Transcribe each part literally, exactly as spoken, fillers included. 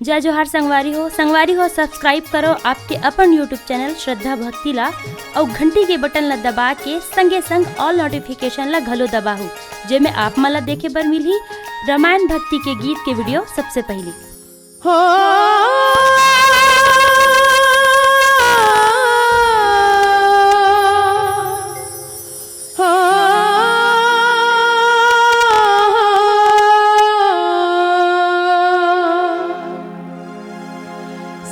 जय जोहार संगवारी हो, संगवारी हो, subscribe करो आपके अपन YouTube channel श्रद्धा भक्ति ला, अउ घंटी के button ला दबा के संगे संग all notification ला घलो दबाहू, जेमे आप मन ला देखे बर मिलही रामायण भक्ति के गीत के video सबसे पहली। हो, हो,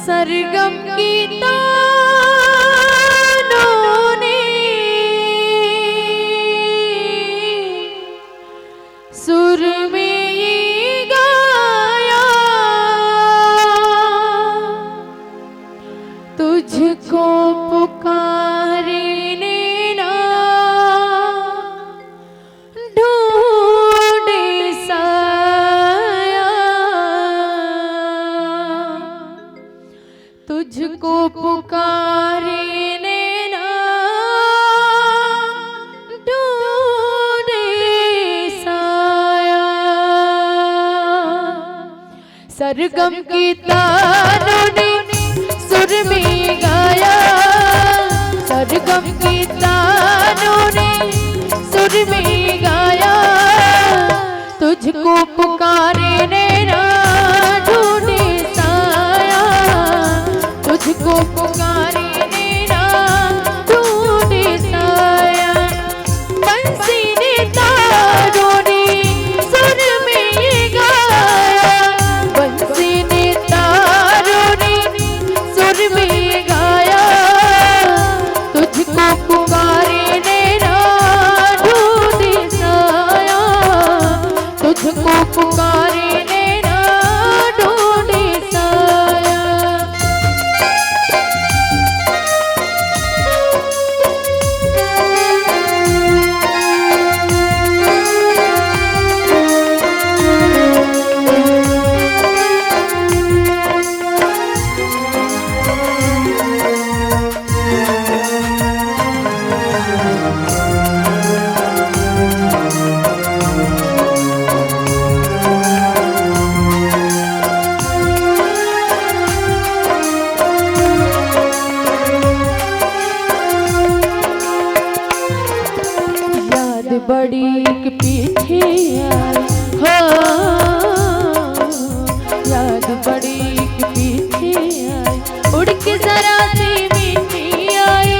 सरगम की तानों ने सुर में ये गाया, तुझको पुकारे नैना ढूंढे साया, तुझको पुकारे नैना ढूंढे साया। सरगम के तानों ने सुर में गाया, सरगम के तानों ने सुर में गाया, तुझको पुकारे नैना ढूंढे साया, तुझको पुकारे नैना ढूंढे साया। बंसी ने तारों ने सुर में ये गाया, बंसी ने तारों ने सुर में ये गाया, तुझको पुकारे नैना ढूंढे साया, तुझको पुकारे नैना ढूंढे साया। याद बड़ी एक पीछे आई, हो, याद बड़ी एक पीछे आई, उड़ के जरा सी मीठी आई,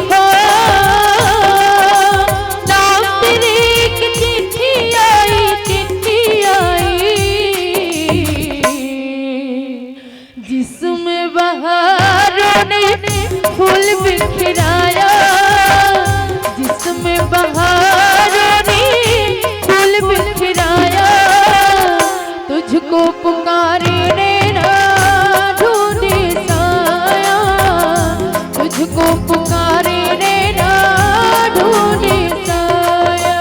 हो, नाम तेरे एक चिट्ठी आई, चिट्ठी आई, जिसमें बहारों ने फूल बिखराया, जिसमें बहारों ने फूल बिखराया, तुझको पुकारे नैना ढूंढे साया, तुझको पुकारे नैना ढूंढे साया।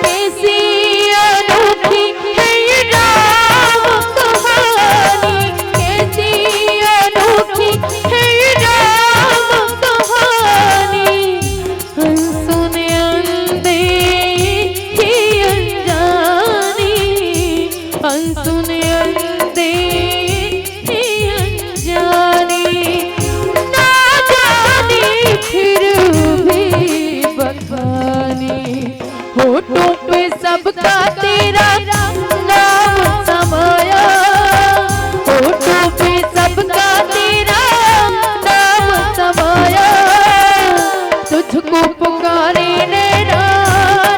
कैसी अनोखी है ये राम कहानी, कैसी अनोखी है ये राम कहानी। अनसुन अनदेखे अनजानी, अनसुन अनदेखे अनजानी, ना जानी फिर भी बखानी। होठों पे सबका तेरा नाम समाया, होठों पे सबका तेरा नाम समाया। तुझको पुकारे नैना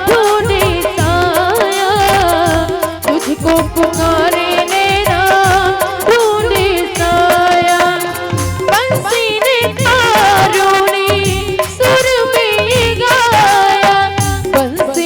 ढूंढे साया, तुझको पुकारे नैना ढूंढे साया। बंसी ने तारों ने सुर में गाया, बंसी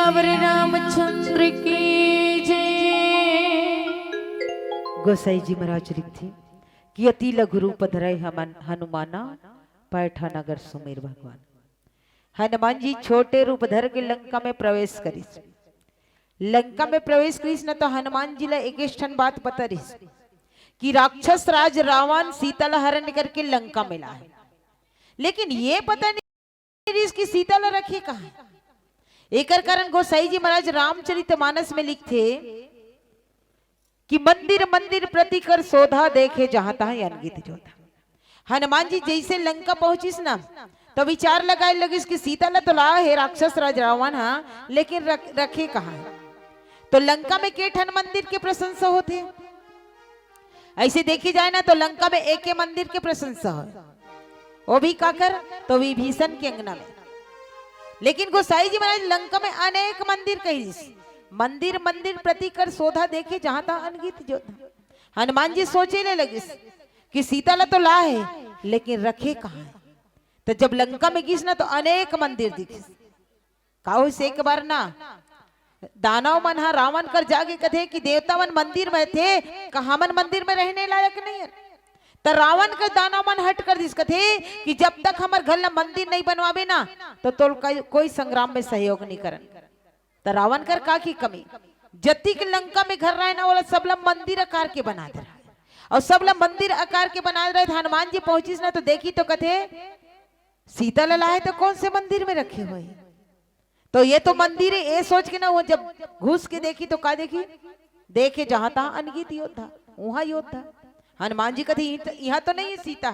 सियावर रामचंद्र की जय। गोसाई जी महाराज लिखथे कि अति लघु रूप धरे हमन हनुमाना, पैठा नगर सुमिर भगवान। हनुमान जी छोटे रूप धर के लंका में प्रवेश करिस। लंका में प्रवेश करिस न, तो हनुमान जी ला एक ठन बात पता रहिस कि राक्षस राज रावण सीता ला हरण करके लंका में लाए, लेकिन ये पता नहीं रहिस कि सीता ला रखे कहाँ। एकर कारण गोसाई जी महाराज रामचरित मानस में लिखथे कि मंदिर मंदिर प्रति कर शोधा, देखे जहां तहां अनगित जोधा। हनुमान जी जैसे लंका पहुंचिस ना, तो विचार लगाए लगिस कि सीता ला तो ला हे राक्षस राज रावण, हाँ, लेकिन रख, रखे कहाँ है? तो लंका में के ठन मंदिर के प्रशंसा होथे? ऐसे देखे जाए ना, तो लंका में एके मंदिर के प्रशंसा हो, वो भी काकर? तो विभीषण के अंगना में। लेकिन गोसाई जी महाराज लंका में अनेक मंदिर कहिस, मंदिर मंदिर प्रति कर शोधा, देखे जहां तहां अनगित जोधा। हनुमान जी सोचे ले लगिस कि सीता ला तो ला हे, लेकिन रखे कहाँ है? तो जब लंका में गिस ना, तो अनेक मंदिर दिखिस। का होइस, एक बार ना दानव मन ह रावण कर जाके कथे कि देवता मन मंदिर में थे, का हमन मंदिर में रहने लायक नहीं है? त रावण के दानव मन हट कर दिस, कथे कि जब तक हमर घर ला मंदिर नहीं बनवाबे ना, तो तोल कोई, कोई संग्राम में सहयोग नहीं करन। त रावण कर का की कमी? जतिक लंका में घर रहे ना, ओला सबला मंदिर आकार के बना दे रहे, और सबला मंदिर आकार के बना दे रहे। हनुमान जी पहुंचिस ना, तो देखी तो कथे सीता ला लाए तो कौन से मंदिर में रखे हुए हैं? तो ये तो मंदिर है, ये सोच के ना वो जब घुस के देखी तो का देखी? देखे जहां तहां अनगित योद्धा, वहां योद्धा। हनुमान जी कथे, "इहाँ तो, इहाँ तो नहीं है सीता।"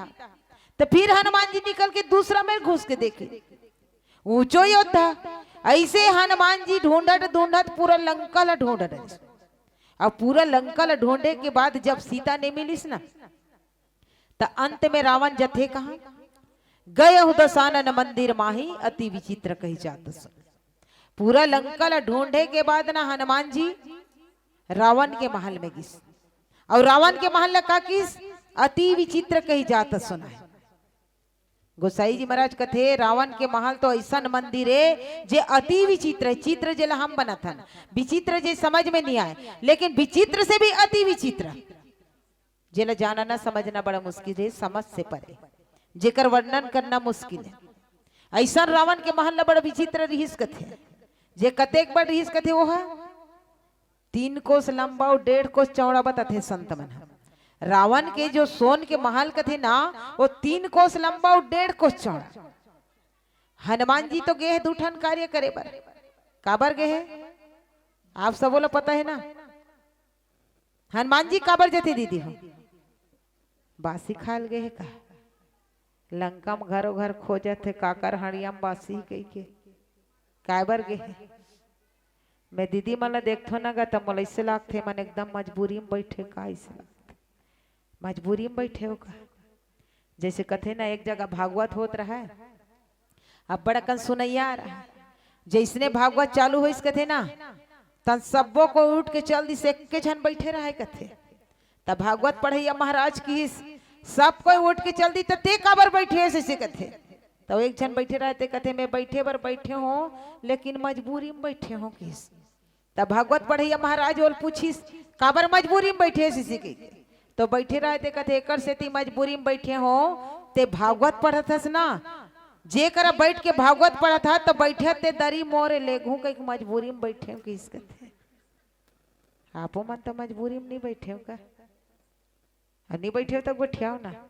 तो फिर हनुमान जी निकल के दूसरा में घुस के देखे, ऊंचो योद्धा। ऐसे हनुमान जी ढूंढत ढूंढत पूरा लंका ला ढूंढत रहिस। अब पूरा लंका ला ढूंढे के बाद जब सीता नहीं मिलिस ना, त अंत में रावण जथे कहाँ? गए हूँ दशानन मंदिर माही, अति विचित्र कही जात सुन। पूरा लंका ला ढूंढे के बाद ना हनुमान जी रावण के महल में गिस, और रावण के महल ला का किस? अति विचित्र कही जात सुन हे। गोसाई जी महाराज कथे, रावण के महल तो ऐसन मंदिर है जे अति विचित्र है। चित्र जेला हम बनत हन, विचित्र जे समझ में नहीं आए, लेकिन विचित्र से भी अति विचित्र, जेला जानना समझना बड़ा मुश्किल है, समझ से परे, जेकर वर्णन करना मुश्किल है। ऐसन रावण के महल ला बड़ा विचित्र रिहिस कथे। जे कतेक बड़ रिहिस कथे, वो ह तीन कोस लंबा और डेढ़ कोस चौड़ा बताथे संत मन ह। रावण के जो सोन के महल कथे ना, वो तीन कोस लंबा और डेढ़ कोस चौड़ा। हनुमान जी तो गे हे दू ठन कार्य करे बर। काबर गे हे? आप सबो ला पता है ना? हनुमान जी काबर जथे दीदी हो? बासी खाल गे हे का? लंका में घरो घर खोजत हे, काकर हड़िया में बासी कही के। काय बर गे हे? मैं दीदी मन ला देखथो ना गा, त मोला अइसे लागथे, मन एकदम मजबूरी में बैठे का, अइसे लागथे। मजबूरी में बैठे हो का? जैसे कथे ना, एक जगह भागवत होत रहा, अब्बड़ अकन सुनैया रहा। जैसने भागवत चालू होइस कथे ना, तन सब्बो को उठ के चल दिस, एक्के झन बैठे रहे कथे। तब भागवत पढ़ैया महाराज किहिस, "सब कोई उठ के चल दी, त ते काबर बैठे हस?" अइसे कथे। तब एक झन बैठे रहे, ते कथे, "मैं बैठे बर बैठे हों, लेकिन मजबूरी में बैठे हों," किहिस। तब भागवत पढ़ैया महाराज ओला पूछिस, "काबर मजबूरी में बैठे हस?" अइसे कहिके। तो बैठे रहे, ते कथे, "एकर सेती मजबूरी में बैठे हों, ते भागवत पढ़त हस ना, जे करा बैठ के भागवत पढ़त हस, त बैठे ते दरी मोर लेगहूं," कहिके मजबूरी में बैठे हों किहिस कथे। आपो मन तो मजबूरी में नहीं बैठे हो का? अउ नहीं बैठे हो तो गोठियाओ ना।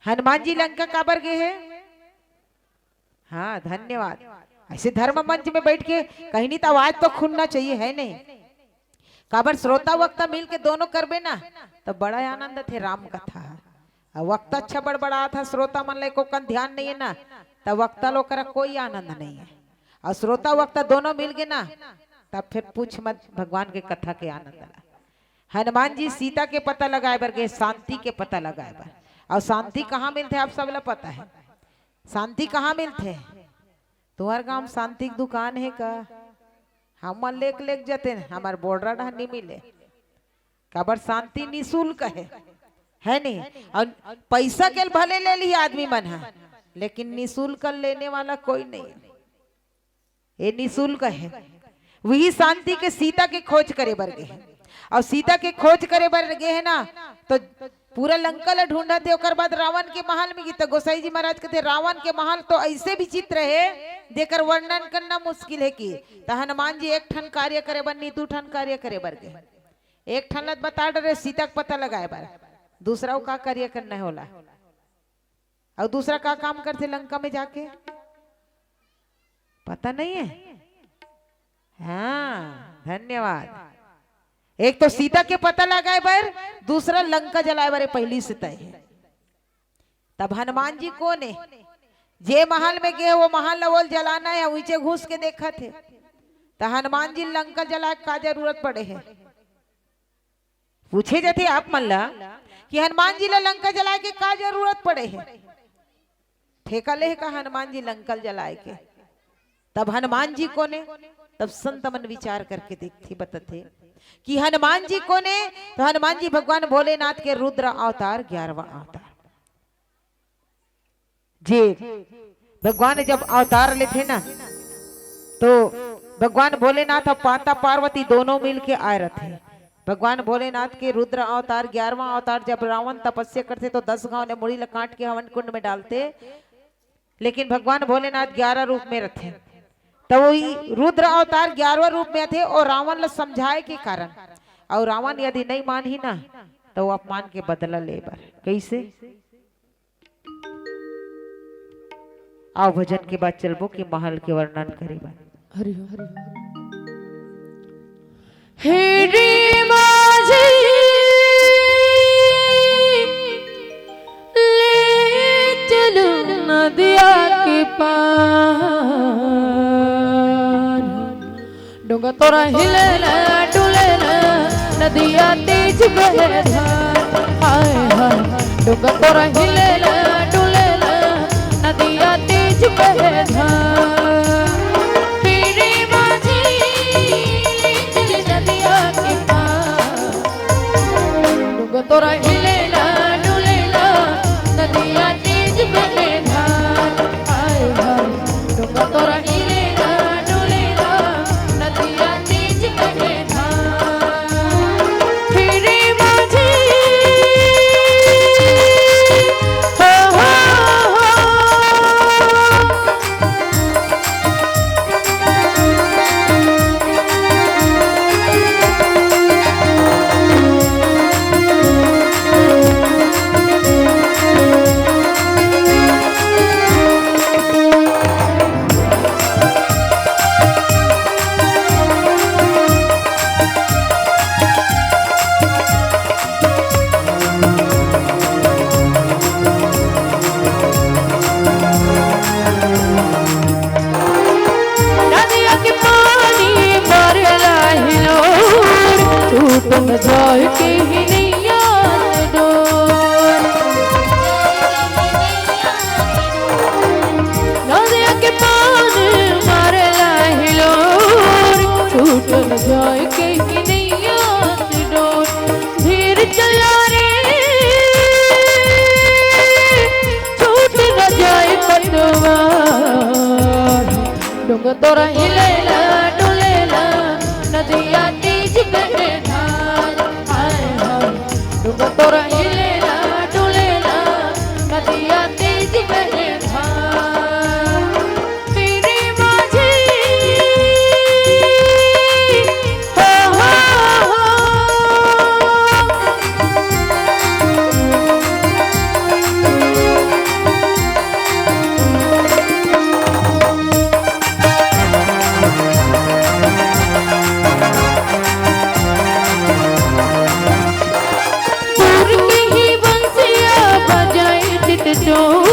हनुमान जी लंका काबर गे हे? हाँ, धन्यवाद। ऐसे धर्म मंच में बैठ के कहीं नहीं तो आवाज तो खुलना चाहिए, है नहीं? काबर श्रोता वक्ता मिल के दोनों करबे ना, तो बड़ा आनंद थे राम कथा। अउ वक्ता अच्छा बड़बड़ात हे, श्रोता मन ला एको कन ध्यान नहीं है ना, तब वक्ता ला ओकरा कोई आनंद नहीं है। अउ श्रोता वक्ता दोनों मिल गे ना, तब फिर पूछ मत भगवान के कथा के आनंद ला। हनुमान जी सीता के पता लगाए बर गे, शांति के पता लगाए बर। अउ शांति कहाँ मिलथे, आप सब ला पता है। शांति कहाँ मिलथे? तुंहर गांव में शांति के दुकान हे का? हमन लेके लेके जाते, हमर बोड़रा डहर नहीं मिले। काबर शांति निशुल्क है, है नहीं? अउ पैसा के भले ले लिही आदमी मन ह, लेकिन निशुल्क लेने वाला कोई नहीं है। ये निशुल्क हे। वही शांति के सीता के खोज करे बर गे हे। अउ सीता के खोज करे बर गे हे ना, तो पूरा लंका ल ढूंढत हे। ओकर बाद रावण के महल में गे, त गोसाई जी महाराज कथे, "रावण के महल तो ऐसे विचित्र हे, जेकर वर्णन करना मुश्किल हे।" कि त हनुमान जी एक ठन कार्य करे बर नहीं, दू ठन कार्य करे बर गे। एक ठन ल बता डरे, सीता के पता लगाए बर, दूसरा वो का कार्य करना हे ओला। अउ दूसरा का काम करथे लंका में जाके, पता नहीं हे? हाँ, धन्यवाद। एक तो सीता के पता लगाए बर, दूसरा लंका जलाए बर, ये पहिली से तय हे। तब हनुमान जी कोन हे? जे महल में गे हे, वो महल ल ओला जलाना हे, उइचे घुस के देखत हे। त हनुमान जी लंका जलाए के का जरूरत पड़े हे? पूछे जाथे आप मन ला कि हनुमान जी ला लंका जलाए के का जरूरत पड़े हे? ठेका ले हे का हनुमान जी लंका ल जलाए के? तब हनुमान जी कोन हे? तब संत मन विचार करके देखथे, बतथे कि हनुमान जी कोन हे? तो हनुमान जी भगवान भोलेनाथ के रुद्र अवतार, ग्यारहवाँ अवतार। जे भगवान जब अवतार लेथे ना, तो भगवान भोलेनाथ अउ माता पार्वती दोनों मिल के आए रथे। भगवान भोलेनाथ के रुद्र अवतार, ग्यारहवाँ अवतार, जब रावण तपस्या करथे, तो दस घांव ले मुड़ी ल काट के हवन कुंड में डालथे, लेकिन भगवान भोलेनाथ ग्यारह रूप में रथे। तो वही रुद्र अवतार ग्यारहवाँ रूप में आथे अउ रावण ल समझाए के कारण, अउ रावण यदि नहीं मानही ना, तो वो अपमान के बदला ले बर। कैसे? आओ, भजन के बाद चलबो कि महल के वर्णन करे बर। हरि हरि। हे रे माझी, ले चलो नदिया के पार। डोंगा तोरा हिलेला, डुलेला, नदिया तेज बहे धार। हाय, हाय। डोंगा तोरा हिलेला, डुलेला, नदिया तेज बहे धार। तेरे माझी चल नदिया के पार। डोंगा तोरा हिलेला, डुलेला, नदिया तेज बहे धार। हाय, हाय। डोंगा तोरा हिलेला, डुलेला, नदिया तेज बहे धार। फिरे माझी, हो, हो, हो। नदिया के पानी मारेला हिलोर, टूट न जाए के ही नैया डोर। नदिया के पानी मारेला हिलोर, टूट न जाए के ही नैया डोर। धीर चला रे, छूट न जाए पतवार। डोंगा तोरा हिलेला, डुलेला, नदिया तेज बहे धार। हाय, हाय। डोंगा तोरा हिलेला, डुलेला, नदिया तेज बहे धार। तेरे माझी दूर के ही बंसिया बजाए चित चोर,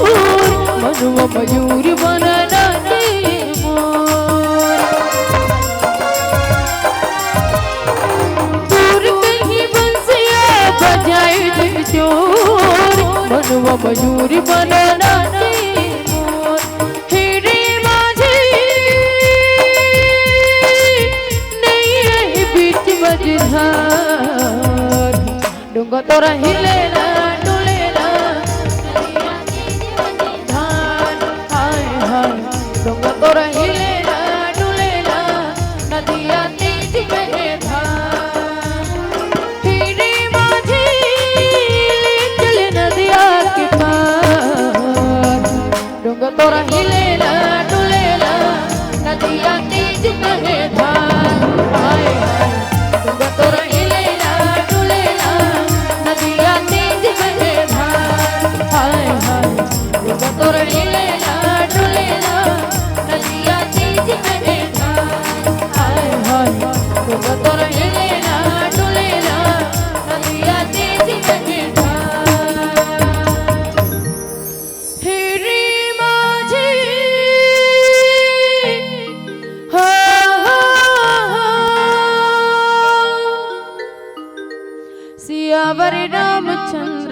मनुआ मयूर बना नाचे मोर। दूर के ही बंसिया बजाए चित चोर, मनुआ मयूर बना नाचे मोर। हे रे माझी, नैया ही बीच मझधार। डोंगा तोरा हिलेला, डुलेला, धार। हाय, हाय। डोंगा तोरा हिलेला,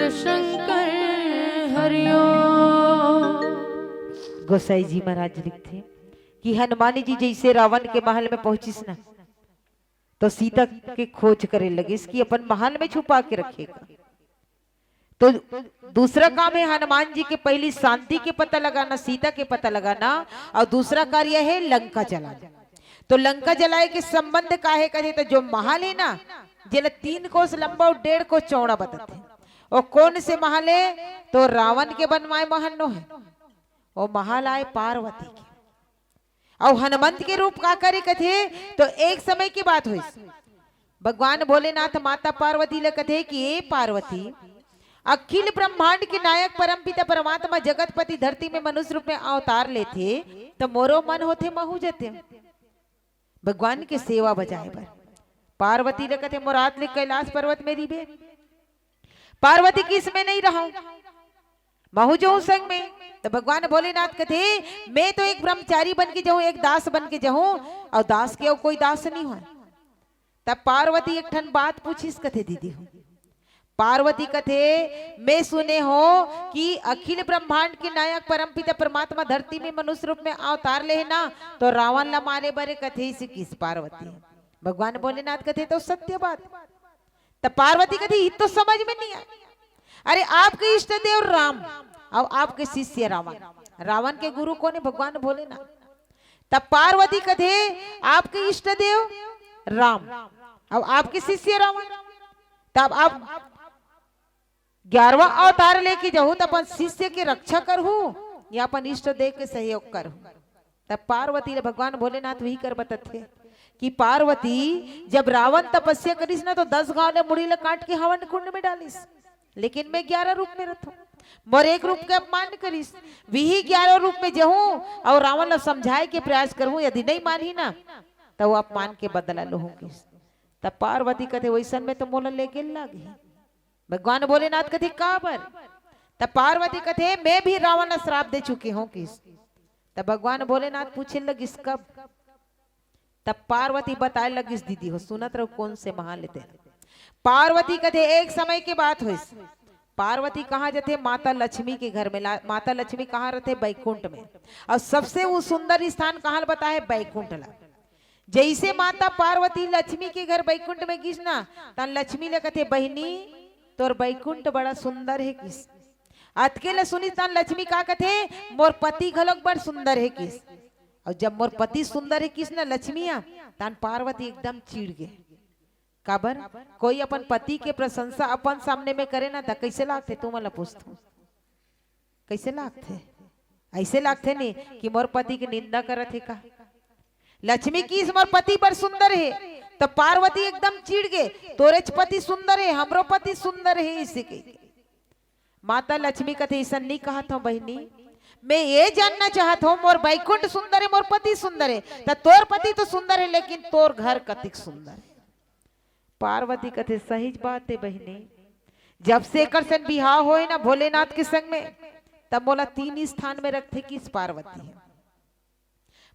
शंकर हरिओम। गोसाई जी महाराज लिखथे कि हनुमान जी जइसे रावण के महल में पहुंचिस ना, तो सीता के खोज करे लगिस कि अपन महल में छुपा के रखेगा। तो दूसरा काम हे हनुमान जी के, पहली शांति के पता लगाना, सीता के पता लगाना, अउ दूसरा कार्य हे लंका जलाना। तो लंका जलाए के संबंध का हे कथे, तो जो महल हे ना, जेला तीन कोस लंबा अउ डेढ़ कोस चौड़ा बतथे, वो कौन से महल हे? तो रावण के बनवाए महल नो हे। वो महल आए पार्वती के। अउ हनुमंत के रूप का करे कथे, तो एक समय के बात होइस। भगवान भोलेनाथ माता पार्वती ल कथे कि ए पार्वती, अखिल ब्रह्मांड के नायक परमपिता परमात्मा जगतपति धरती में मनुष्य रूप में अवतार लेथे, त मोरो मन होथे महू जते भगवान के सेवा बजाए बर। पार्वती ल कथे, मोर आत ले कैलाश पर्वत में रिबे। पार्वती किस में नहीं रहा, महू जहूं संग में। तो भगवान भोलेनाथ कथे, मैं तो एक ब्रह्मचारी बन के जहूं, एक दास बन के जहूं, अउ दास के अउ कोई दास नहीं होय। तब पार्वती एक ठन बात पूछिस कथे, दीदी हो, पार्वती कथे, मैं सुने हो कि अखिल ब्रह्मांड के नायक परमपिता परमात्मा धरती में मनुष्य रूप में अवतार ले हे ना, तो रावण ला मारे बरे कथे, इसे किस पार्वती। भगवान भोलेनाथ कथे, तो सत्य बात। त पार्वती कथे, "ये तो समझ में नहीं आए। अरे, आपके इष्ट देव राम अउ आपके शिष्य रावण।" रावण के गुरु कोन हे? भगवान भोलेनाथ। तब पार्वती कथे, "आपके इष्ट देव राम अउ आपके शिष्य रावण, तब आप ग्यारहवाँ अवतार लेके जहू, त अपन शिष्य के रक्षा करहू या अपन इष्ट देव के सहयोग करहू?" तब पार्वती ले भगवान भोलेनाथ वही कर बतथे कि पार्वती, जब रावण तपस्या करिस ना, तो दस घाव ले मुड़ी ले काट के हवन कुंड में डालिस, लेकिन मैं ग्यारह रूप में रथों। मोर एक रूप के अपमान करिस, विही ग्यारह रूप में जहूं अउ रावण ला समझाए के प्रयास करहूं, यदि नहीं मानही ना, त वो अपमान के बदला लूहूं किस। तब पार्वती कथे, वैसन में तो मोला लेगे लागही। भगवान भोलेनाथ कथे, "काबर?" तब पार्वती कथे, "मैं भी रावण ला श्राप दे चुके हूं किस।" तब भगवान भोलेनाथ पूछे लगिस, "कब?" तब पार्वती बताए लगिस, दीदी हो, सुनत रहो, कौन से महान लेते हैं। पार्वती कथे, एक समय के बात होइस। पार्वती कहाँ जथे? माता लक्ष्मी के घर में। ला-, माता लक्ष्मी कहाँ रथे? बैकुंठ में। अउ सबसे वो सुंदर स्थान कहाँ बताए? बैकुंठ ला। जइसे माता पार्वती लक्ष्मी के घर बैकुंठ में गिस ना, तन लक्ष्मी ले कथे, "बहिनी, तोर बैकुंठ बड़ा सुंदर हे" किस। अतके ले सुनिस तन लक्ष्मी का कथे, "मोर पति घलोक बड़ सुंदर हे" किस। अउ जब मोर पति सुंदर हे किस ना लक्ष्मी आ, तन पार्वती एकदम चिढ़ गे। काबर? कोई अपन पति के प्रशंसा अपन सामने में करे ना, त कइसे लागथे? तुमन ला पूछथों, कइसे लागथे? अइसे लागथे नी कि मोर पति के निंदा करत हे का? लक्ष्मी किस, "मोर पति बड़ सुंदर हे", त पार्वती एकदम चिढ़ गे, "तोरेच पति सुंदर हे, हमरो पति सुंदर हे", इसे कहिके। माता लक्ष्मी कथे, "अइसन नी कहत हंव बहिनी, मैं ये जानना चाहत हंव, मोर बैकुंठ सुंदर हे, मोर पति सुंदर हे, त तोर पति तो सुंदर हे, लेकिन तोर घर कतिक सुंदर हे?" पार्वती कथे, "सहीच बात हे बहिनी, जब से एकर सन बिहाव होय ना भोलेनाथ के संग में, तब मोला तीन स्थान में रखथे किस पार्वती ह।"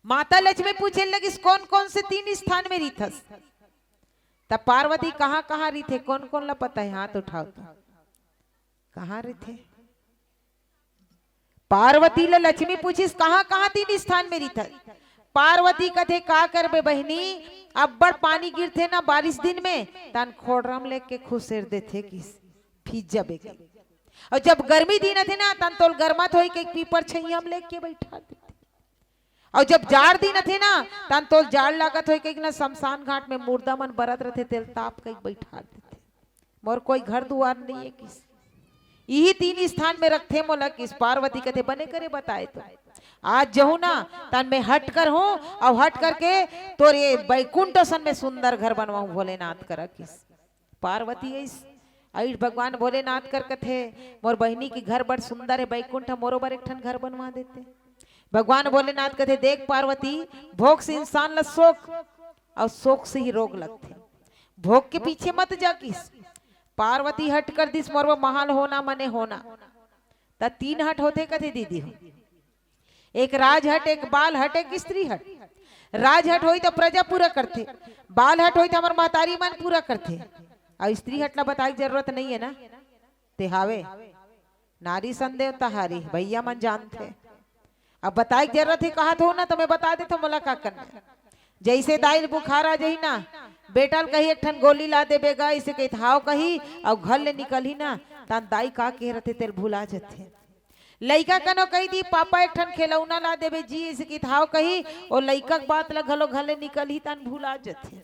माता लक्ष्मी पूछे लगिस, "कौन कौन से तीन स्थान में रिथस?" तब पार्वती कहाँ कहाँ रिथे, कौन कौन ला पता हे, हाथ उठाओ तो। कहाँ रिथे? पार्वती ला लक्ष्मी पूछिस, "कहाँ कहाँ तीन स्थान में रिथस?" पार्वती कथे, "का करबे बहिनी, अब्बड़ पानी गिरथे ना बारिश दिन में, तन खोड़रम लेके खुसेर देथे किस, भीज जबे के। अउ जब गर्मी दिन आथे ना, तन तोल गरमात होई के पीपर छैया में लेके बैठा देथे। अउ जब जाड़ दिन आथे ना, तन तोल जाड़ लागत होई के ना शमशान घाट में मुर्दा मन बरत रथे, तेल ताप के बैठा देथे। मोर कोई घर दुआर नहीं हे किस। इही तीन स्थान में रखथे मोला किस।" पार्वती कथे, "बने करे बताए तो। आज जहूं ना, तन मैं हट कर हूं, अउ हट करके तोर ये बैकुंठ असन में सुंदर घर बनवाहूं भोलेनाथ करा किस।" पार्वती अइस, अइस भगवान भोलेनाथ कर कथे, "मोर बहिनी के घर बड़ सुंदर हे बैकुंठ, मोरो बर एक ठन घर बनवा देते।" भगवान भोलेनाथ कथे, "देख पार्वती, भोग से इंसान ला शोक, अउ शोक से ही रोग लगथे। भोग के पीछे मत जा" किस। पार्वती हट कर दिस, "मोर वो महल होना मने होना।" त तीन हट होथे कथे दीदी हो, एक राजहट, एक बाल हट, एक स्त्री हट। राजहट होई त प्रजा पूरा करथे, बाल हट होई त हमर महतारी मन पूरा करथे, अउ स्त्री हट ला बताए के जरूरत नहीं हे ना। ते हावे, नारी संदेव तहारी, भैया मन जानथे। अब बताए के जरूरत हे, कहा थो ना, तो मैं बता देथो मोला का करना हे। जैसे दाई ल बुखार आ जाही ना, बेटा ल कही एक ठन गोली ला देबे गा, इसे कही हाव कही, अउ घर ले निकलही ना, तहान दाई का कहे रथे तेल भुला जथे। लइका कनो कही दी पापा एक ठन खेलौना ला देबे जी, इसे कही हाव कही, ओ लइका के बात ला घलो घर ले निकलही तहान भुला जथे।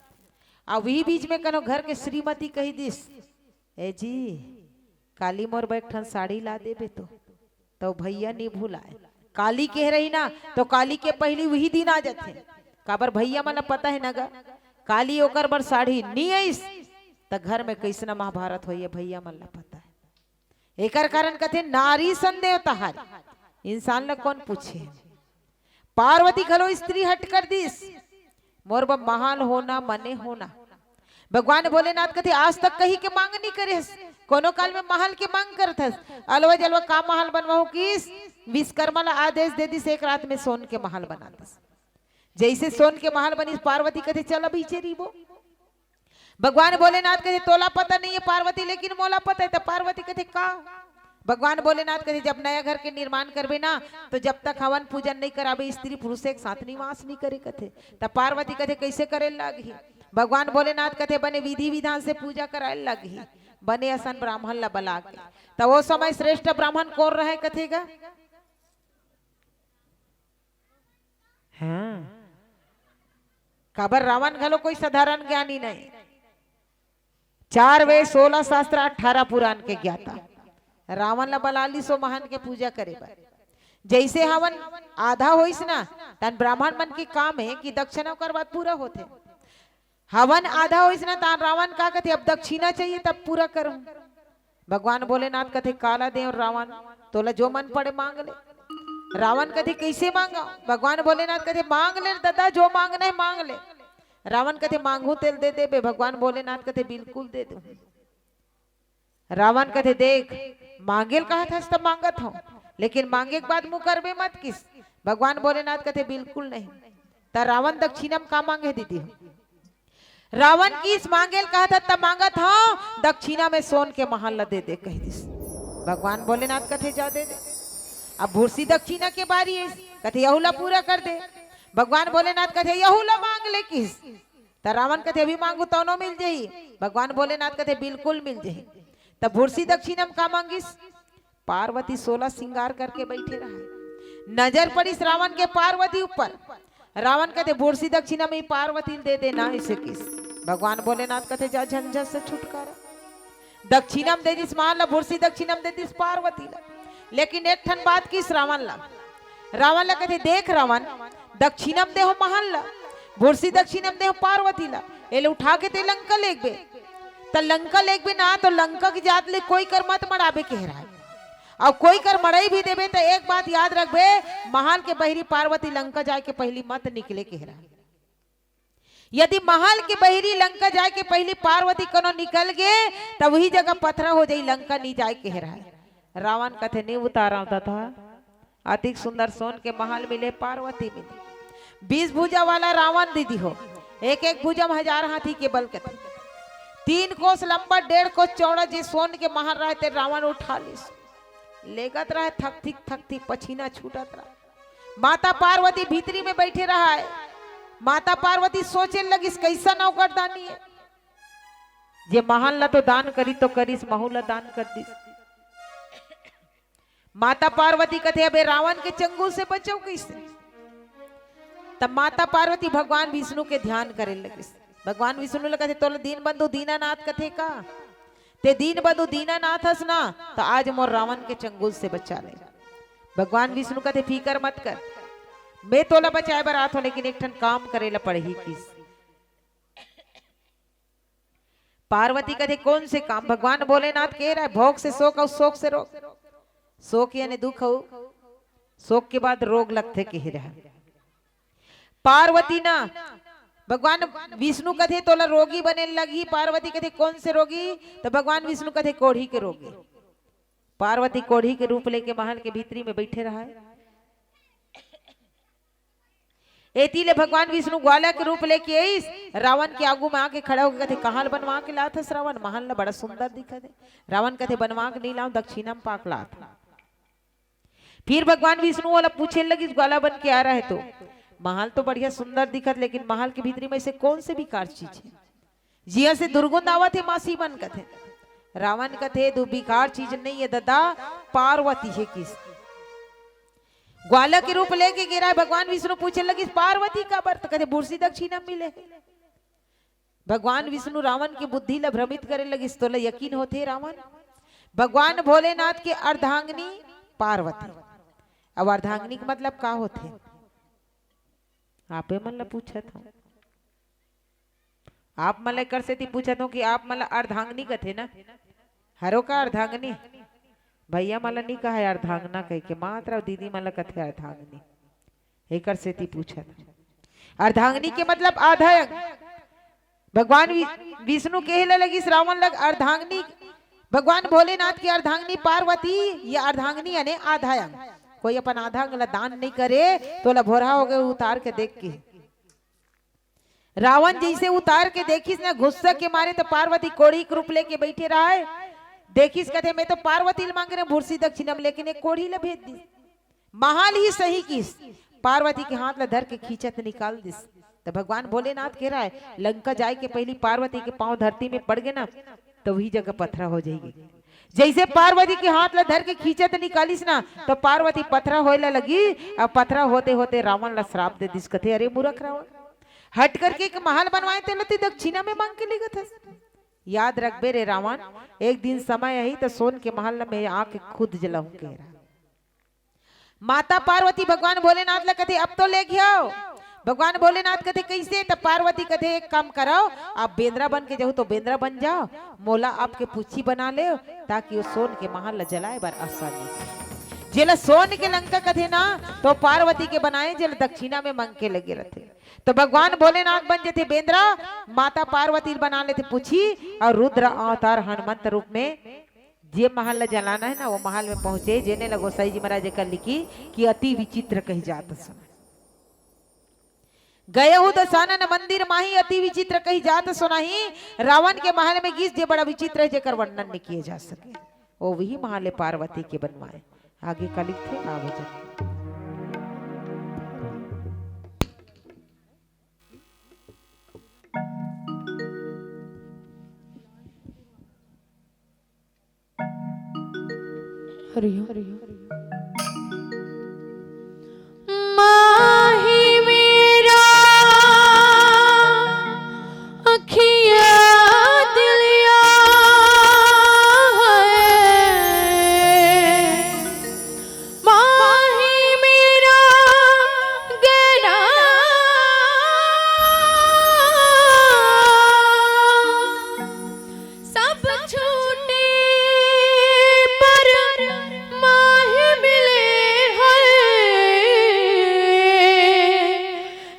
अब वही बीच में कनो घर के श्रीमती कही दिस, ए जी, काली मोर बर एक ठन साड़ी ला देबे तो, तो भैया नी भुलाए। काली कह रही ना, तो काली के पहली वही दिन आ जाथे। काबर भैया मन ला पता हे ना गा, काली ओकर बर साड़ी नी आइस, त घर में कइसना महाभारत होइए, भैया मन ला पता हे। एकर कारण कथे नारी संदेव तहारी, इंसान ला कौन पूछे। पार्वती घलो स्त्री हट कर दिस, मोर बर महल होना मने होना। भगवान भोलेनाथ कथे आज तक कही के मांग नहीं करे हस, कोनो काल में महल के मांग करत हस। अलवा जलवा का महल बनवाहूं किस, विश्वकर्मा ला आदेश दे दिस, एक रात में सोन के महल बना दिस। जैसे सोन के महल बनिस, पार्वती कथे चल अभी चेरीबो। भगवान भोलेनाथ कथे तोला पता नहीं है पार्वती, लेकिन मोला पता है। तो पार्वती कथे का? भगवान भोलेनाथ कथे जब नया घर के निर्माण करबे ना, तो जब तक हवन पूजन नहीं कराबे, स्त्री पुरुष एक साथ निवास नहीं करे कथे। तब पार्वती कथे कैसे करे लागही? भगवान भोलेनाथ कथे बने विधि विधान से पूजा कराए लागही, बने असन ब्राह्मण ला बला के। तब वो समय श्रेष्ठ ब्राह्मण कौन रहे कथे गा? हाँ, काबर रावण घलो कोई साधारण ज्ञानी नहीं। चार वेद, सोलह शास्त्र, अठारह पुराण के ज्ञाता। रावण ला बला लिस ओ महल के पूजा करे बर। जैसे हवन आधा होइस ना, तन ब्राह्मण मन के काम है कि दक्षिणा ओकर बाद पूरा होथे। हवन आधा होइस ना, तन रावण का कथे, अब दक्षिणा चाहिए तब पूरा करूं। भगवान भोलेनाथ कथे काला देव रावण, तोला जो मन पड़े मांग ले। रावण कथे कैसे मांगा? भगवान भोलेनाथ कथे मांग ले दादा, जो मांगना है मांग ले। रावण कथे मांगू तेल दे देबे। भगवान भोलेनाथ कथे बिल्कुल दे दूं। रावण कथे देख, मांगेल कहत हस त मांगत हूं, लेकिन मांगे के बाद मुकरबे मत किस। भगवान भोलेनाथ कथे बिल्कुल नहीं। त रावण दक्षिणा में का मांगे दीदी? रावण किस मांगेल कहत हस त मांगत हूं, दक्षिणा में सोन के महल ला दे दे कह दिस। भगवान भोलेनाथ कथे जा दे दे। अब भूसी दक्षिणा के बारी है, कथे यहू ला पूरा कर दे। भगवान भोलेनाथ कथे यहू ला मांग ले किस। त रावण कथे अभी मांगू तौनो मिल जाही। भगवान भोलेनाथ कथे बिल्कुल मिल जाही। त भूसी दक्षिणा में का मांगिस? पार्वती सोलह श्रृंगार करके बैठे रहा है। नजर पड़िस रावण के पार्वती ऊपर। रावण कथे भूसी दक्षिणा में पार्वती दे देना इसे किस। भगवान भोलेनाथ कथे जा झंझट से छुटकारा। दक्षिणा में दे दिस महल ला, भूसी दक्षिणा में दे दिस पार्वती ला। लेकिन एक ठन बात किस रावण ला। रावण ला कथे देख रावण, दक्षिणा में देहो महल ला, भूसी दक्षिणा में देहो पार्वती ला, एले उठा के ते लंका लेगबे। त लंका लेगबे ना तो लंका की जात ले कोई कर मत मड़ाबे कह रहा है। अउ कोई कर मड़ई भी देबे त एक बात याद रखबे, महल के बहिरी पार्वती लंका जाए के पहली मत निकले कह रहा है। यदि महल के बहिरी लंका जाए के पहली पार्वती कनो निकल गे, त वही जगह पथरा हो जाई, लंका नी जाए कह रहा है। रावण कथे नी उतारा था। अतिक सुंदर सोन के महल मिले, पार्वती मिले। बीस भुजा वाला रावण दीदी हो, एक एक भुजा में हजार हाथी के बल कथे। तीन कोस लंबा, डेढ़ कोस चौड़ा जे सोन के महल रहे ते रावण उठा लिस। लेगत रहे थकथिक थकथिक, पछीना छूटत रहे। माता पार्वती भीतरी में बैठे रहा है। माता पार्वती सोचे लगिस कैसा नौकरदानी है, जे महल ला तो दान करी तो करिस, महू ला दान कर दिस। माता पार्वती कथे अबे रावण के चंगुल से बचव कैसे? तब माता पार्वती भगवान विष्णु के ध्यान करे लगिस। भगवान विष्णु ला कथे तोला दीनबंधु दीनानाथ कथे का? ते दीनबंधु दीनानाथ हस ना, त आज मोर रावण के चंगुल से बचा ले। भगवान विष्णु कथे फिकर मत कर, मैं तोला बचाए बर आत हूं, लेकिन एक ठन काम करे ला पड़ही किस। पार्वती कथे कौन से काम? भगवान भोलेनाथ कह रहा है भोग से शोक और शोक से रोग। शोक यानी दुख हो, शोक के बाद रोग लगथे कह रहा है। पार्वती ना, भगवान विष्णु कथे तोला रोगी बने लगही। पार्वती कथे कौन से रोगी? तो भगवान विष्णु कथे कोढ़ी के रोगी। पार्वती कोढ़ी के रूप लेके महल के भीतरी में बैठे रहा है। एती ले भगवान विष्णु ग्वाला के रूप लेके आइस, रावण के आगू में आके खड़ा होके कथे, "कहाँ ल बनवा के लात हस रावण? महल ल बड़ा सुंदर दिखत हे।" रावण कथे, "बनवा के नहीं लाऊं, दक्षिणा में पाक लात।" फिर भगवान विष्णु ओला पूछे लगिस, "ग्वाला बन के आ रहा है तो महल तो बढ़िया सुंदर दिखत, लेकिन महल के भीतरी में से कौन से बेकार चीज है, जिया से दुर्गंध आवत हे?" मासी मन कथे। रावण कथे, "दू बेकार चीज नहीं है ददा, पार्वती है किस।" ग्वाला के रूप लेके गे रहा है, भगवान विष्णु पूछे लगिस, "पार्वती काबर?" त कथे, "बुरसी दक्षिणा मिले।" भगवान विष्णु रावण के बुद्धि ला भ्रमित करे लगिस, "तोला यकीन होथे रावण?" भगवान भोलेनाथ के अर्धांगिनी पार्वती। अब अर्धांगिनी के मतलब का होथे? आपे मन ला पूछत हूँ, आप मन ला एकर सेती पूछत हूँ कि आप मन ला अर्धांगिनी कथे ना, हरो का अर्धांगिनी? भैया मन ला नी कहे अर्धांगना कहिके, मात्र दीदी मन ला कथे अर्धांगिनी। एकर सेती पूछत हूँ। अर्धांगिनी के मतलब आधा अंग। भगवान वि-, विष्णु केहे ला लगिस रावण लग, अर्धांगिनी, भगवान भोलेनाथ की अर्धांगिनी पार्वती, ये अर्धांगिनी यानी आधा अंग। कोई अपन आधा अंग ला दान नहीं करे, तो ला भोरहा हो गए उतार के देख के। रावण जैसे उतार के देखिस ना, गुस्सा के मारे तो पार्वती कोढ़ी के रूप लेके बैठे रहा है। देखिस कथे, "मैं तो पार्वती ल मांग रहे भूरसी दक्षिणा में, लेकिन एक कोढ़ी ला भेज दी।" महाल ही सही किस, पार्वती के हाथ ला धर के खींचत निकाल दिस। तो भगवान भोलेनाथ कह रहा है, लंका जाए के पहली पार्वती के पांव धरती में पड़ गए ना, तो वही जगह पथरा हो जाएगी। जैसे पार्वती के हाथ ला धर के खींचत निकालिस ना, तो पार्वती पथरा होए ला लगी। अब पथरा होते होते रावण ला श्राप दे दिस, कथे, "अरे मूर्ख रावण, हट करके एक महल बनवाए, तेला तू दक्षिणा में मांग के लेगत हस।" याद रखबे रे रावण, एक दिन समय आही तो सोन के महल ला मैं आके खुद जलाऊं के रहा। माता पार्वती भगवान भोलेनाथ ला कथे, "अब तो ले घियाओ।" भगवान भोलेनाथ कथे, "कैसे?" त पार्वती कथे, "एक काम कराओ, आप बेंदरा बन के जाओ तो बेंदरा बन जाओ, मोला आपके पूछी बना ले, ताकि वो सोन के महल ला जलाए बर आसानी हो।" जेला सोन के लंका कथे ना, तो पार्वती के बनाए, जेला दक्षिणा में मांग के लगे रहथे। तो भगवान भोलेनाथ बन जथे बेंदरा, माता पार्वती बना लेथे पूछी, और रुद्र अवतार हनुमंत रूप में जे महल ला जलाना है ना, वो महल में पहुंचे, जेने ला गोसाई जी महाराज एकर लिखी कि अति विचित्र कही जात सुना। गए हूँ दशानन मंदिर माही, अति विचित्र कही जात सुनाही। रावण के महल में गिस, जे बड़ा विचित्र है, जेकर वर्णन नहीं किए जा सके। वो वही महल है पार्वती के बनवाए। आगे का लिखथे, आवे जन। हरि ओम। माही मेरा अखिया दिलिया है। माही मेरा गहना सब छूटे पर माही मिले है।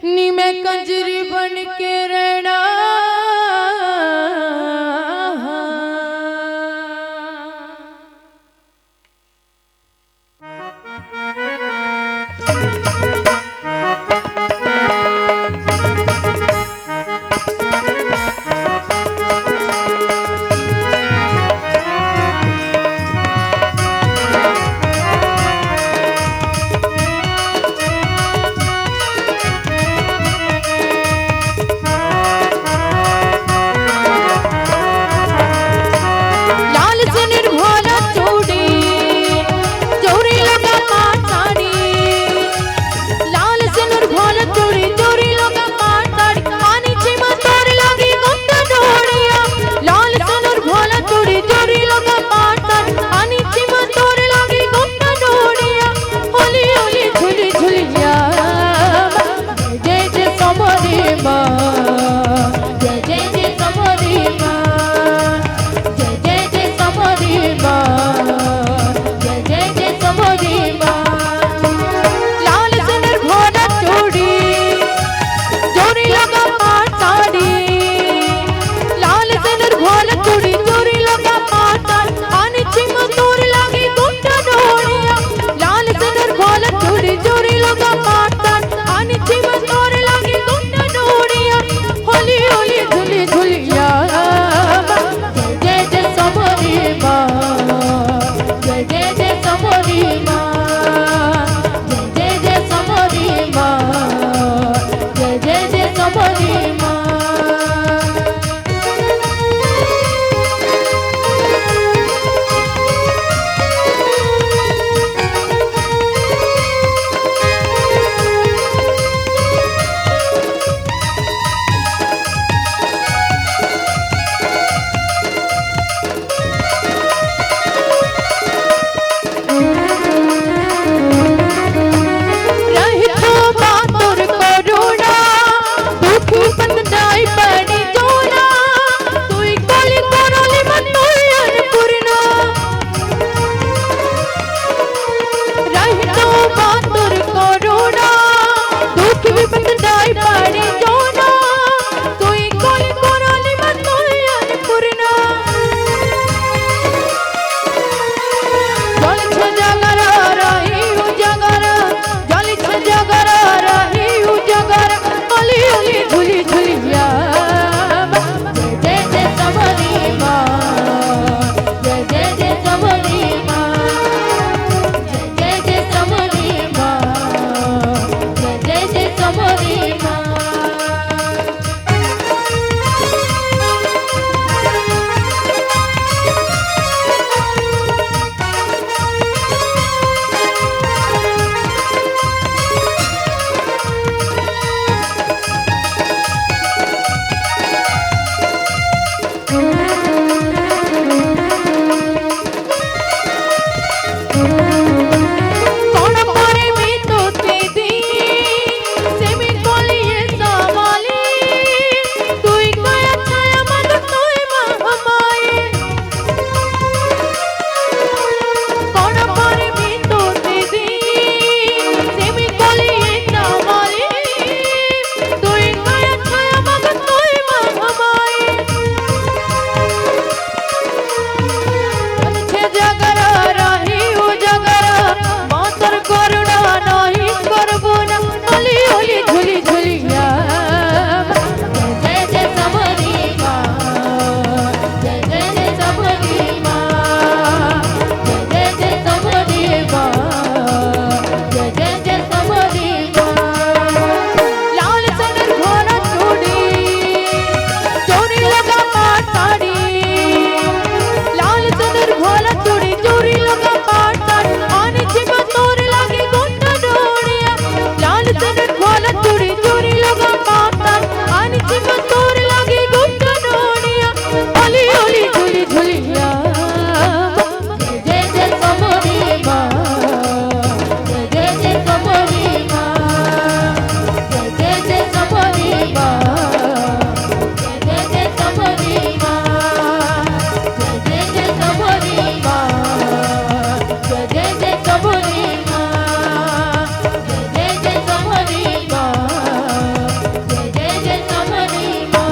नी मैं कंजरी बन के रहना। सबरी माँ। रहिथो बातुर करुणा, दुख विपत दाई पड़ी जोना, तुई काली कोरोली मन तुई अन्नपूर्णा। रहिथो बातुर करुणा, दुख विपत दाई पड़ी जोना, तुई काली कोरोली मन तुई अन्नपूर्णा। जल छे जगरा रही उजगर, जल छे जगरा रही उजगर, अली अली झुली झुलिया। जय जय जय सबरी माँ, जय जय जय सबरी माँ, जय जय जय सबरी माँ, जय जय जय सबरी माँ।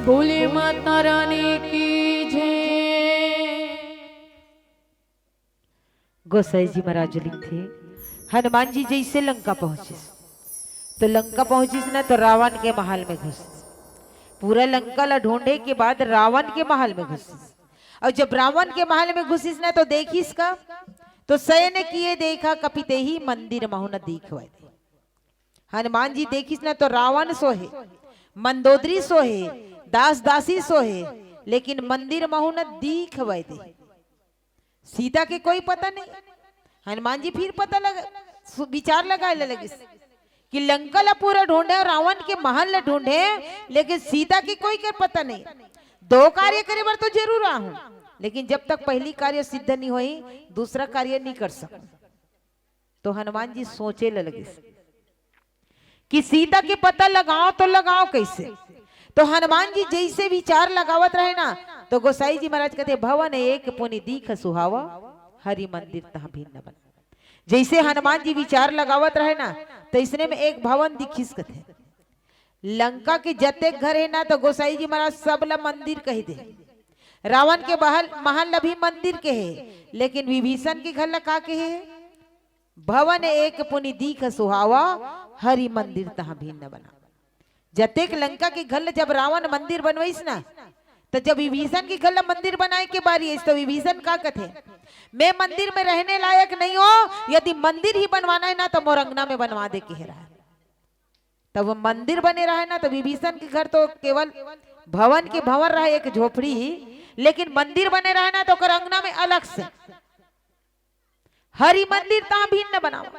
बोले माता रानी की जय। गोसाई जी महाराज लिखथे, हनुमान जी जैसे लंका पहुंचिस, तो लंका पहुंचिस ना, तो रावण के महल में घुसिस। पूरा लंका ला ढूंढे के बाद रावण के महल में घुसिस। अउ जब रावण के महल में घुसिस ना, तो देखिस का, तो सैन्य किए देखा कपि तेहि, मंदिर महु न दीख वै देहि। हनुमान जी देखिस ना, तो रावण सोहे, मंदोदरी सोहे, दास दासी सोहे, लेकिन मंदिर महु न दीख वै देहि। सीता के कोई पता नहीं। हनुमान जी फिर पता लगा, सु-, विचार लगाए ला लगिस कि लंका ला पूरा ढूंढे, रावण के महल ला ढूंढे, लेकिन सीता के कोई कर पता नहीं। दो कार्य करे बर तो जरूर आहूं, लेकिन जब तक पहली कार्य सिद्ध नहीं होई, दूसरा कार्य नहीं कर सकूं। तो हनुमान जी सोचे ला लगिस कि सीता के पता लगाओ तो लगाओ कैसे? तो हनुमान जी जैसे विचार लगावत रहे ना, तो गोसाई जी महाराज कहते, "भवन एक पुनि दीख सुहावा, हरि मंदिर तह भिन्न बना।" जैसे हनुमान जी विचार लगावत रहे ना, तो इसने में एक भवन दिखिस कथे। लंका के जतेक घर हे ना, तो गोसाई जी महाराज सब ला मंदिर कहि दे। रावण के बहल, महल ला भी मंदिर कहे, लेकिन विभीषण के घर ला का कहे? "भवन एक पुनि दीख सुहावा, हरि मंदिर तह भिन्न बना।" जतेक लंका के घर ल जब रावण मंदिर बनवाइस ना, तो जब विभीषण के घर ला मंदिर बनाए के बारी आइस, तो विभीषण का कथे, "मैं मंदिर में रहने लायक नहीं हो, यदि मंदिर ही बनवाना है ना, तो मोर अंगना में बनवा दे," कहे रहा। तब वो मंदिर बने रहे ना, तो विभीषण के घर तो केवल भवन के भवन रहे, एक झोपड़ी ही, लेकिन मंदिर बने रहे ना, तो ओकर अंगना में अलग से हरि मंदिर तहाँ भिन्न बनावा,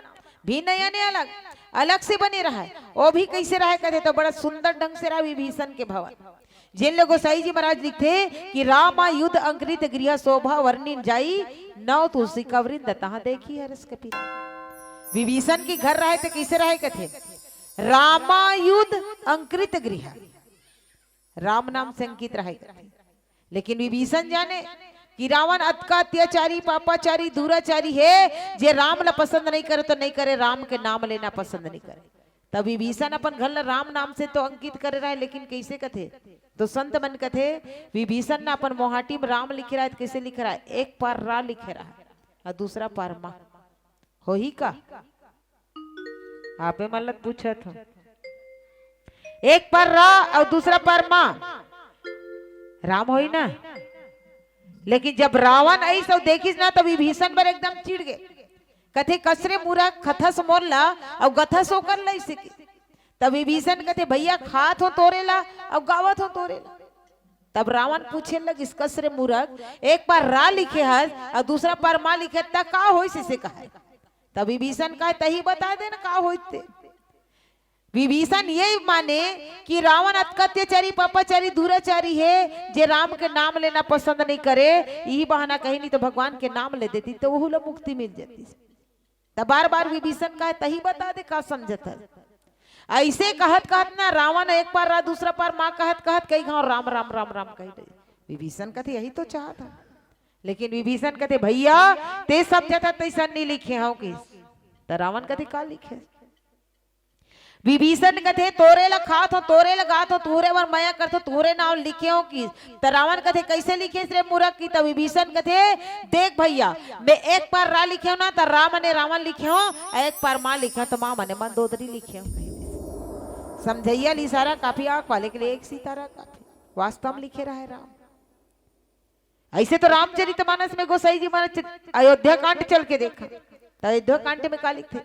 भिन्न यानी अलग, अलग से बने रहे। वो भी कैसे रहे कथे, तो बड़ा सुंदर ढंग से रहा विभीषण के भवन। जेन ल गोसाई जी महाराज लिखथे कि "रामायुध अंकृत गृह शोभा वर्णिन जाई, नव तुलसी का वृंद तहाँ देखी हरष कपि।" विभीषण के घर रहे तो कैसे रहे कथे, "रामायुध अंकृत गृह", राम नाम से अंकित रहे कथे। लेकिन विभीषण जाने कि रावण अतका अत्याचारी, पापाचारी, दुराचारी हे, जे राम ला पसंद नहीं करे तो नहीं करे, राम के नाम लेना पसंद नहीं करे। तब विभीषण अपन घर ला राम नाम से तो अंकित करे रहे, लेकिन कैसे कथे, तो संत मन कथे, विभीषण ने अपन मोहाटी में राम लिखे रहे, तो कैसे लिखे रहे, एक पार रा लिखे रहे और दूसरा पार मा। होही का? आपे मन ल पूछत हो। एक पार रा और दूसरा पार मा, राम होही ना। लेकिन जब रावण आइस अउ देखिस ना, तो विभीषण बर एकदम चिढ़ गे। कथे, "कस रे मूरख, खथस मोर ला अउ गथस ओकर ला," अइसे के। तब विभीषण कथे, "भैया, खात हो तोरे ला अउ गावत हो तोरे ला।" तब रावण पूछे लगिस, "कस रे मूरख, एक पार रा लिखे हस अउ दूसरा पार मा लिखे, त का होइस?" अइसे कहे। तब विभीषण कहे, "तही बता दे ना का होइस ते।" विभीषण ये माने कि रावण अतका अत्याचारी, पापाचारी, दुराचारी हे, जे राम के नाम लेना पसंद नहीं करे, यही बहाना कहीं नहीं तो भगवान के नाम ले देती तो वहू ला मुक्ति मिल जाती। तब बार बार विभीषण कहे, "तही बता दे का समझत है।" ऐसे कहत कहत ना रावण एक पार रा, दूसरा पार मा कहत कहत कई घाव राम राम राम राम कही रही। विभीषण कथे, "यही तो चाहत है।" लेकिन विभीषण कथे, "भैया, ते समझत है तैसन नहीं लिखे हव किस।" त रावण कथे, "का लिखे?" विभीषण कथे, "तोरे ला खात हो, तोरे ला गात हो, तुहरे बर मया करथो, तुहरे नाव लिखे हो किस।" त रावण कथे, "कैसे लिखे रे मूरख की?" त विभीषण कथे, "देख भैया, मैं एक पार रा लिखे हो ना, त रा मने रावण लिखे हो, अउ एक पार मा लिखे हो, त मा मने मंदोदरी लिखे हो।" समझइया ल इशारा काफी, आंख वाले के लिए एक सितारा काफी। वास्तव में लिखे रहे राम। ऐसे तो रामचरितमानस में गोसाई जी महाराज अयोध्या कांड चल के देखा, तो अयोध्या कांड में का लिखथे,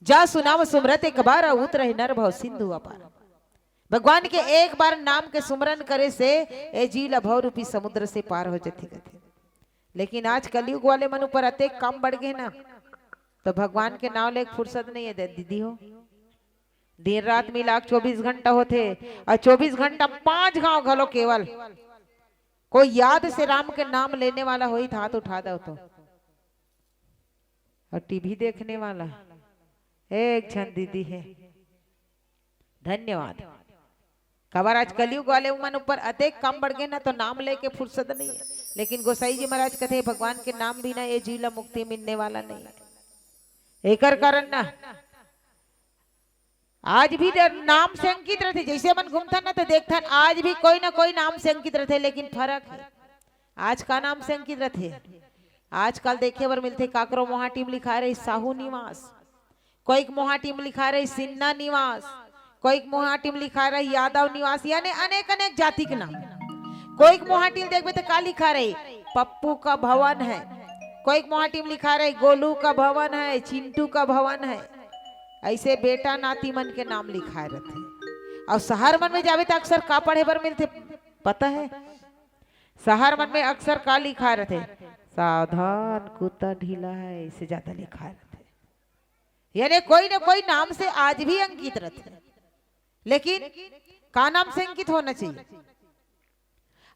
"जा सुनाव सुमरत एक बार, उतरहि नर भव सिंधु अपार।" भगवान के एक बार नाम के सुमरन करे से ए जीव ला भव रूपी समुद्र से पार हो जथे कथे। लेकिन आज कलयुग वाले मन ऊपर अतेक काम बढ़ गे ना, तो भगवान के नाव ले फुर्सत नहीं है दे-, दीदी हो। दिन रात मिला के चौबीस घंटा होथे, अउ चौबीस घंटा पांच घाव घलो केवल कोई याद से राम के नाम लेने वाला होही त हाथ उठा दव तो। अउ टीवी देखने वाला एक झन दीदी हे, धन्यवाद। काबर आज कलयुग वाले मन ऊपर अतेक काम बढ़ गे ना, तो नाम लेके फुर्सत नहीं है। लेकिन गोसाई जी महाराज कथे, "भगवान के नाम बिना ए जीव ला मुक्ति मिलने वाला नहीं है।" एकर कारण ना आज भी डर-, नाम से अंकित रथे। जैसे मन घूमथन ना, तो देखथन, आज भी कोई ना कोई नाम से अंकित रथे, लेकिन फरक है। आज का नाम से अंकित रथे? आजकल देखे बर मिलथे, काकरो मोहाटी म लिखाय रही साहू निवास, कोई के मोहाटी म लिखाय रही सिन्हा निवास, कोई के मोहाटी म लिखाय रही यादव निवास, यानी अनेक अनेक जाति के नाम। कोई के मोहाटी म देखबे त का लिखाय रही, पप्पू का भवन है, कोई के मोहाटी म लिखाय रही गोलू का भवन है, चिंटू का भवन है। ऐसे बेटा नाती मन के नाम लिखाय रथे। अउ शहर मन में जाबे त अक्सर का पढ़े बर मिलथे, पता है? शहर मन में अक्सर का लिखाय रथे, "सावधान, कुत्ता ढीला है", इससे ज्यादा लिखाय रथे। यानी कोई न कोई नाम से आज भी अंकित रथे, लेकिन का नाम से अंकित होना चाहिए?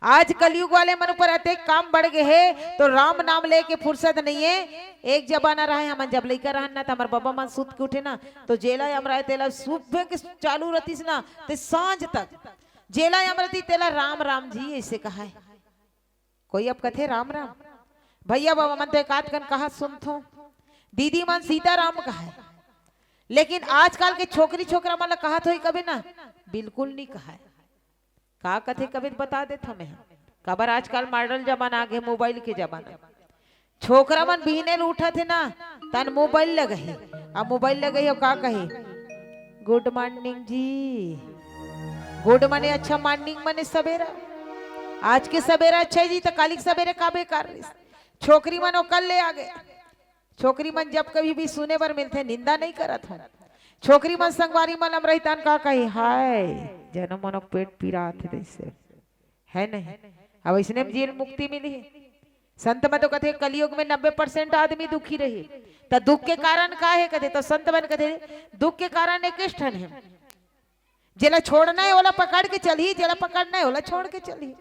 आज कलयुग वाले मन ऊपर अतेक काम बढ़ गे हे, तो राम नाम लेके फुर्सत नहीं है। एक जमाना रहे, हमन जब लइका रहन ना, त हमर बाबा मन सुत के उठे ना, तो जेला यम रहे तेला सुबह के चालू रहतिस ना, ते सांझ तक जेला यम रहती तेला राम राम जी ऐसे कहाय। कोई अब कथे राम राम? भैया बाबा मन तो एकाध कन कहा सुनथो, दीदी मन सीताराम कहाय, लेकिन आजकल के छोकरी छोकरा मन ला कहत होही कभी ना, बिल्कुल नहीं कहाय। का कथे कभी बता देत हमें हम। काबर आजकल मॉडर्न जमाना आगे, मोबाइल के जमाना। छोकरा मन बिहने ल उठत हे ना, तन मोबाइल लगही, अब मोबाइल लगही अउ का कही, "गुड मॉर्निंग जी।" गुड मने अच्छा, मॉर्निंग मने सवेरा। आज के सबेरा अच्छा हे जी, त काली के सबेरा का बेकार रहिस। छोकरी मन ओकर ले आगे। छोकरी मन जब कभी भी सुने बर मिलथे, निंदा नहीं करत हन। छोकरी मन संगवारी मन म रहितन का कही, हाय, जनो मनो पेट पीरा आथे तइसे। हे नहीं? अब अइसने म जीव ल मुक्ति मिलही। संत मन तो कथे, कलयुग में नब्बे percent आदमी दुखी रही। त दुख के कारण का हे कथे? त संत मन कथे, दुख के कारण एकेच ठन हे। जेला छोड़ना हे, ओला पकड़ के चलही, जेला पकड़ना हे, ओला छोड़ के चलही।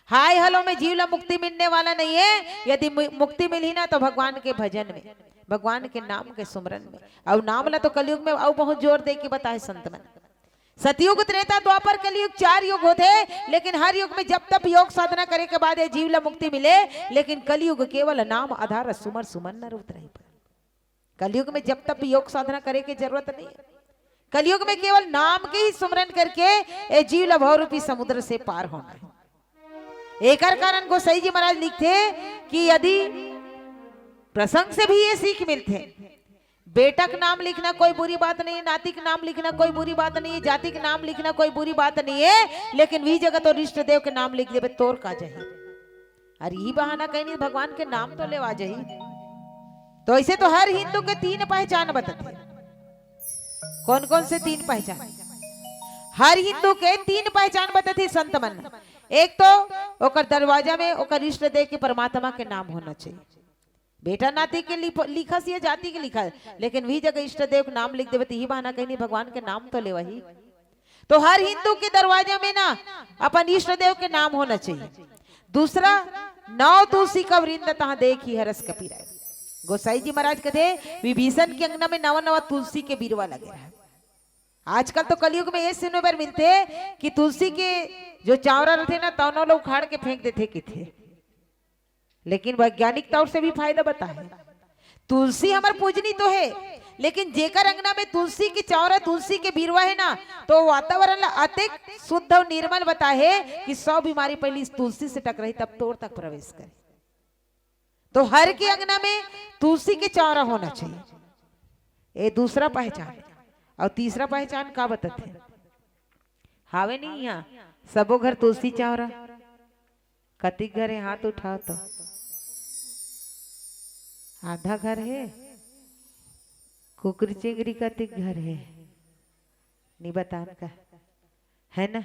हाय हलो में जीव ला मुक्ति मिलने वाला नहीं हे। यदि मु-, मुक्ति मिलही ना, तो भगवान के भजन में, भगवान के नाम के सुमरन में। अउ नाम ला तो कलयुग में अउ बहुत जोर दे के बताए संत मन। सतयुग, त्रेता, द्वापर, कलयुग, चार युग होथे, लेकिन हर युग में जप तप योग साधना करे के बाद ये जीव ला मुक्ति मिले। लेकिन कलयुग केवल नाम आधार सुमर सुमन नर उतरहि पार। कलयुग में जप तप योग साधना करे के जरूरत नहीं हे। कलयुग में केवल नाम के ही सुमरन करके ए जीव ला भव रूपी समुद्र से पार होना हे। एकर कारण गोसाई जी महाराज लिखथे कि यदि प्रसंग से भी ये सीख मिलथे, बेटा के नाम लिखना कोई बुरी बात नहीं हे, नाती के नाम लिखना कोई बुरी बात नहीं हे, जाति के नाम लिखना कोई बुरी बात नहीं हे, लेकिन वही जगह तोर इष्ट देव के नाम लिख देबे, तोर का जाही? अरे, इही बहाना कहीं नहीं, भगवान के नाम तो लेवा जाही। तो ऐसे तो हर हिंदू के तीन पहचान बतथे। कौन कौन से तीन पहचान? हर हिंदू के तीन पहचान बतथे संत मन। एक तो ओकर दरवाजा में ओकर इष्ट देव के, परमात्मा के नाम होना चाहिए। बेटा नाती के लिख-, लिखस या जाति के लिखस, लेकिन वही जगह इष्ट देव के नाम लिख देबे, त इही बहाना कहीं नहीं, भगवान के नाम तो लेवाही। तो हर हिंदू के दरवाजा में ना अपन इष्ट देव के नाम होना चाहिए। दूसरा, नौ तुलसी का वृंद तहाँ देखी हरस कपी राय। गोसाई जी महाराज कथे, विभीषण के अंगना में नवा नवा तुलसी के बिरवा लगे रहे। आजकल तो कलयुग में ये सुने बर मिलथे कि तुलसी के जो चावरा रथे ना, तौनो ला उखाड़ के फेंक देथे किथे। लेकिन वैज्ञानिक तौर से भी फायदा बताहे। तुलसी हमर पूजनी तो हे, लेकिन जेकर अंगना में तुलसी के चावरा, तुलसी के बिरवा हे ना, तो वातावरण ला अतेक शुद्ध अउ निर्मल बताहे कि सौ बीमारी पहली इस तुलसी से टकराही, तब तोर तक प्रवेश करे। तो हर के अंगना में तुलसी के चावरा होना चाहिए। ये दूसरा पहचान। अउ तीसरा पहचान का बतथे? हावे नहीं इहाँ सबो घर तुलसी चावरा? कतिक घर हे, हाथ उठाव तो। आधा घर हे। कुकरी चिंगरी कतिक घर हे, नहीं बतान का, है ना?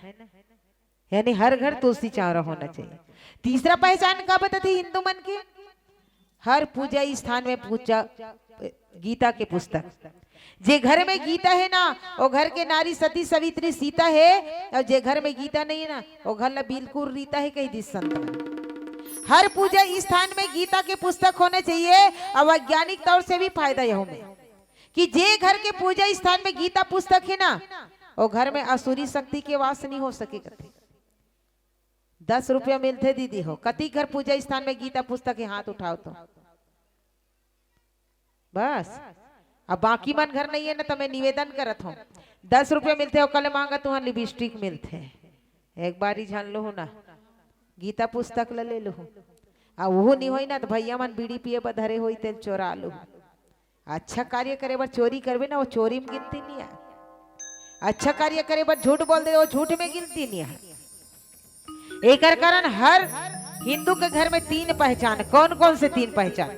यानी हर घर तुलसी चावरा होना चाहिए। तीसरा पहचान का बतथे हिंदू मन के? हर पूजा स्थान में पूजा, गीता के पुस्तक। जे घर में गीता हे ना, वो घर के नारी सती सावित्री सीता हे, अउ जे घर में गीता नहीं हे ना, वो घर ला बिल्कुल रीता हे, कहि दिस संत मन। हर पूजा स्थान में गीता के पुस्तक होना चाहिए। अउ वैज्ञानिक तौर से भी फायदा यहू में कि जे घर के पूजा स्थान में गीता पुस्तक हे ना, वो घर में असुरी शक्ति के वास नहीं हो सके कथे। दस रुपया मिलथे दीदी हो, कतिक घर पूजा स्थान में गीता पुस्तक हे, हाथ उठाव तो। बस, अब बाकी मन घर नहीं हे ना, त मैं निवेदन करत हूँ, दस रुपया मिलथे, ओकर ले मांगा तुहर लिपस्टिक मिलथे, एक बारी जान लूहू ना, गीता पुस्तक ल ले लूहू। आ उहू नहीं होई ना, त भैया मन बीड़ी पिए बर धरे होई, तेल चोरा लूहू। अच्छा कार्य करे बर चोरी करबे ना, वो चोरी में गिनती नहीं आए। अच्छा कार्य करे बर झूठ बोल दे, वो झूठ में गिनती नहीं आए। एकर कारण हर हिंदू के घर में तीन पहचान। कौन कौन से तीन पहचान?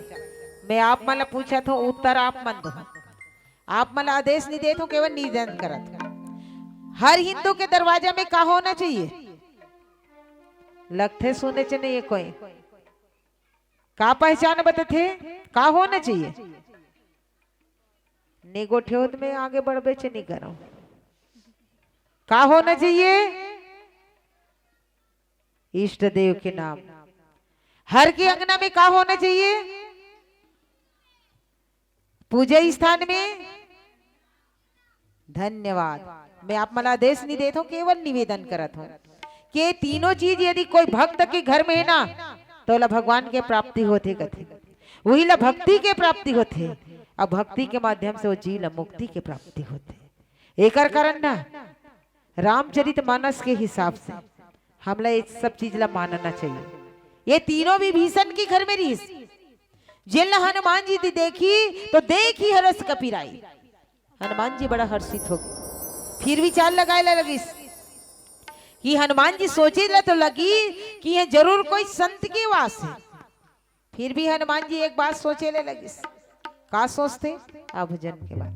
मैं आप मन ला पूछत हूँ, उत्तर आप मन दो। आप मन ला आदेश नहीं देत हूँ, केवल निवेदन करत हूँ। हर हिंदू के दरवाजा में का होना चाहिए? लगथे सुने च नहीं हे कोई। का पहचान बतथे? का होना चाहिए? निगोठेवत में आगे बढ़बे च नहीं करो। का होना चाहिए? इष्ट देव के नाम। हर के अंगना में का होना चाहिए? पूजा स्थान में। धन्यवाद। मैं आप मन ला आदेश नहीं देत हूँ, केवल निवेदन करत हूँ कि तीनों चीज यदि कोई भक्त के घर में हे ना, त ओला भगवान के प्राप्ति होथे कथे। उही ला भक्ति के प्राप्ति होथे। अब भक्ति के माध्यम से वो जीव ला मुक्ति के प्राप्ति होथे। एकर कारण ना, रामचरित मानस के हिसाब से हमला ये सब चीज ला मानना चाहिए। ये तीनों विभीषण के घर में रहिस। जेन ला हनुमान जी दे-, देखी तो देखी हरस कपिराई। हनुमान जी बड़ा हर्षित हो गए, फिर विचार लगाए ला लगिस कि हनुमान जी सोचे ला तो लगी कि ये जरूर कोई संत के वास है। फिर भी हनुमान जी एक बात सोचे ले लगिस। का सोचते? अब जन्म के बाद।